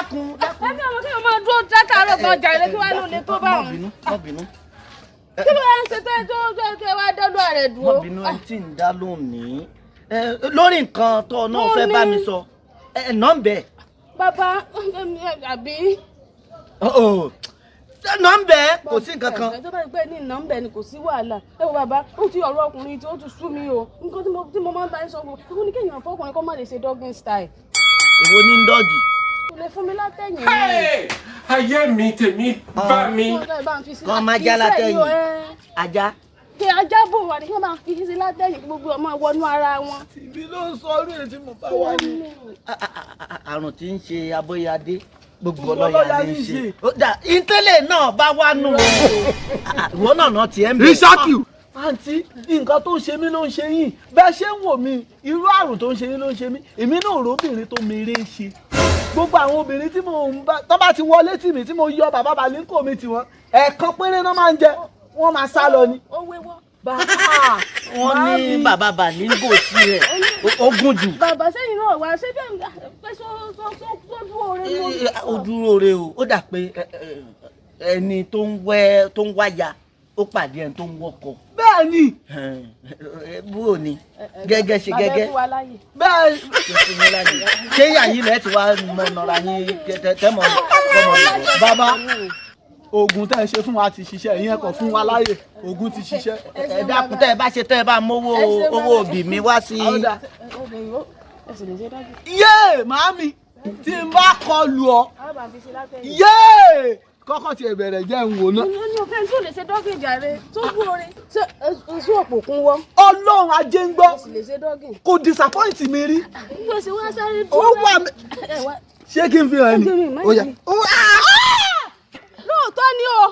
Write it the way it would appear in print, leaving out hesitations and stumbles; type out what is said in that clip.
Dákun, dákun. Ẹbí ọmọ kí o máa dúró látàárọ̀ gan jàre, kí wàá ló lè tó bá Má wọn. bínú, má bínú. Kí ló wá ń ṣe tẹ́ tó tó tó wá dọ́dọ̀ rẹ̀ Má dúró? bínú, ẹni tí ń dá lónìí lórí nǹkan tó náà fẹ́ bá mi sọ ẹ nọ́mbẹ̀. Bàbá àbí. Nọ́mbẹ̀, kò sí nǹkan kan. Ẹ tó bá gbé ní nọ́mbẹ̀ ni, kò sí wàhálà. Ẹ wo bàbá, ó ti ọ̀rọ̀ ọkùnrin tí ó ti sú mi o. Nǹkan tí mo máa ń bá yín sọ fún un ní kéèyàn fọkùnrin kó má lè ṣe doggy style. Èwo ní doggy? Kò lè fún mi látẹ̀yìn. Hey! Ayé mi, tèmi bá mi. Kàn máa já látẹ̀yìn. Ajá. Kí ajá bò wà ní kí wọ́n máa fi sí látẹ̀yìn, kí gbogbo ọmọ wọnú ara wọn. Tìbí ló ń sọ orí èyí tí mo bá wá ní. Àrùn tí ń ṣe abóyadé, gbogbo Gbogbo ọlọ́yà ọlọ́yà ní í ní í ṣe. ṣe. Ó dà, ìtẹ́lẹ̀ náà bá wá nù, ìwọ náà náà tiẹ̀ ń bẹ̀. Ìṣákì. Àǹtí, nǹkan tó ń ṣe mí ló ń ṣe yín. Bẹ́ẹ̀ ṣe ń wò mí, irú àrùn tó ń ṣe yín ló ń ṣe mí. Èmi náà róbìnrin tó mèrè ń ṣe. Gbogbo àwọn obìnrin tí mò ń bá tó bá ti wọlé tì mí, tí mo yọ bàbá bàlínkò mi tì wọ́n, ẹ̀ẹ̀kan péré náà máa ń jẹ, wọ́n máa sá lọ ni. Ó wéwọ́. Bàbá Wọ́n ní bàbá bàlíngò tirẹ̀ ó gùn jù. Bàbá, sẹ́yìn náà wá ṣé bẹ́ẹ̀ pé só só só só dúró rẹ lórí. Ó dúró re o. Ó dà pé ẹni tó ń wẹ́ tó ń wáyà, ó pàdé ẹni tó ń wọ́kọ̀. Bẹ́ẹ̀ ni. Búrò ni gẹ́gẹ́ ṣe Bàbá, ẹ gẹ́gẹ́. fún wa láyè. Bẹ́ẹ̀. Ṣé yàyí lẹ ti wá mọ nọra yín tẹmọ tẹmọ? Bàbá, oògùn tẹ́ ẹ ṣe fún wa ti ṣiṣẹ́. Ìyẹn kò fún wa láàyè, oògùn ti ṣiṣẹ́. Ẹ dákun, tẹ ẹ bá ṣe, tẹ ẹ bá mówó owó òbí mi wá sí. Ọ̀dà. Obìnrin ó ẹ sì lè ṣe dájú. Yéè, màámi, tí n bá kọlù ọ. Àwọn bàbá fi ṣe látẹ̀yìn. Yéè, kọ́kọ́ tiẹ̀ bẹ̀rẹ̀, jẹ́ ń wò ná. Ó ní òfin tó lè ṣe doggy jàre, tó dúró re. Ṣé oṣù òpòkun wọ́? Ọlọ́run ajé ń gbọ́. Ó sì lè ṣe doggy. Kò disappoint mi rí. Bí o ṣe wá sáré Ó wà mí. Ẹ wá. Ṣé kí n fi hàn Ó ní? mi, Ó yá. Lóòótọ́ ni o.